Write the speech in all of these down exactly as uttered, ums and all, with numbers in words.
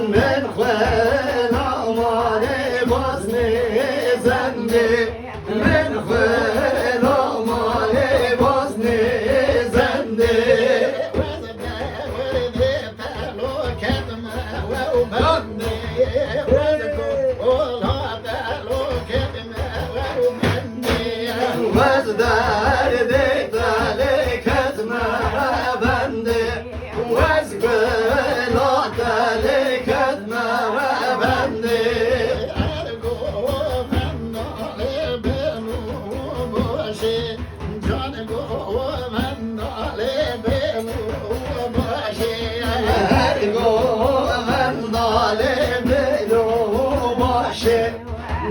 Min xwela malê boznê zendê, min xwela malê boznê zendê. Wez derdê telê ketme bendê, wez bela telê ketme bendê. Ergo mendalê belo başê, can go mendalê belo başê. Ergo mendalê belo başê.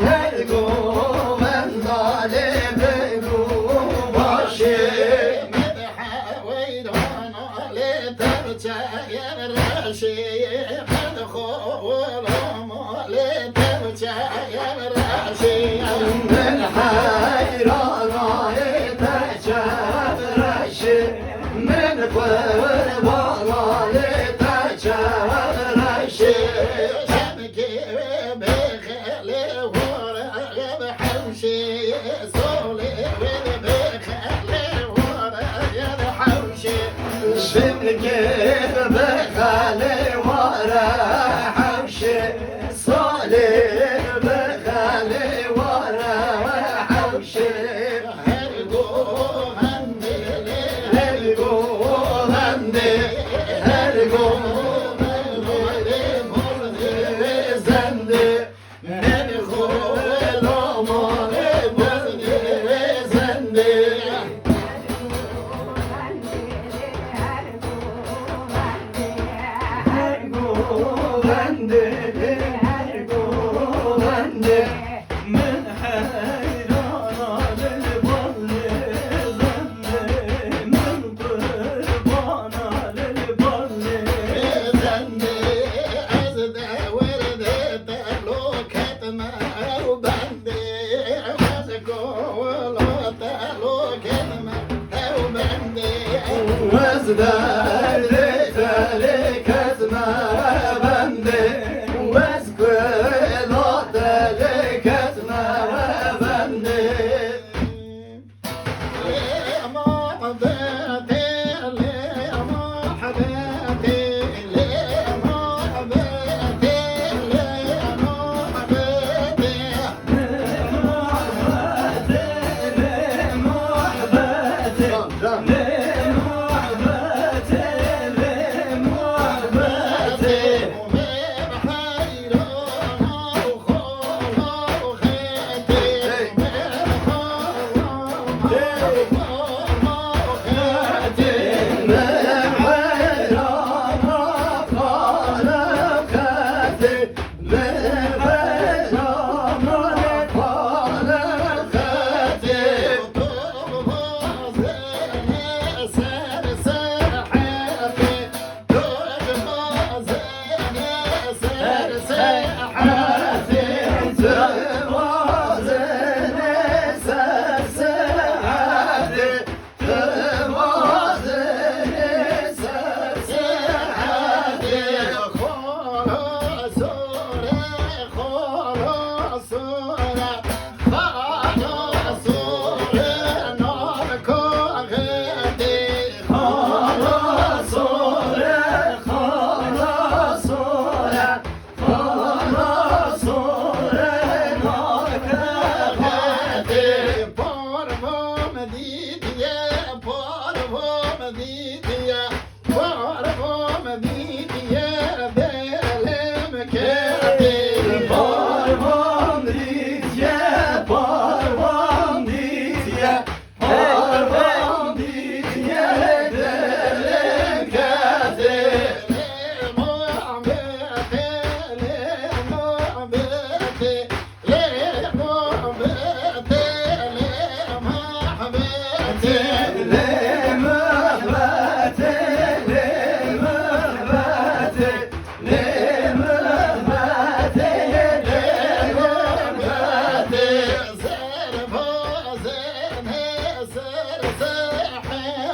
Her govenda lê bêlo başê. Medha weyran lê terçe yer reşê. Qed xo olam lê terçe yer reşê. Min heyran lê terçe reşê. Min qurbana lê terçe reşê. Çemkê wê bêxelê were ev hewşê, solê wê bêxelê were ev hewşê. Çemkê bêxelê were hewşê, solê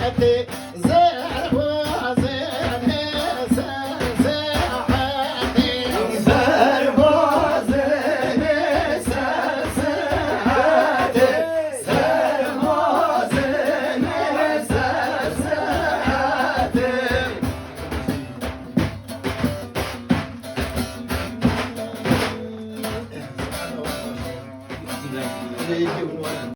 Etê,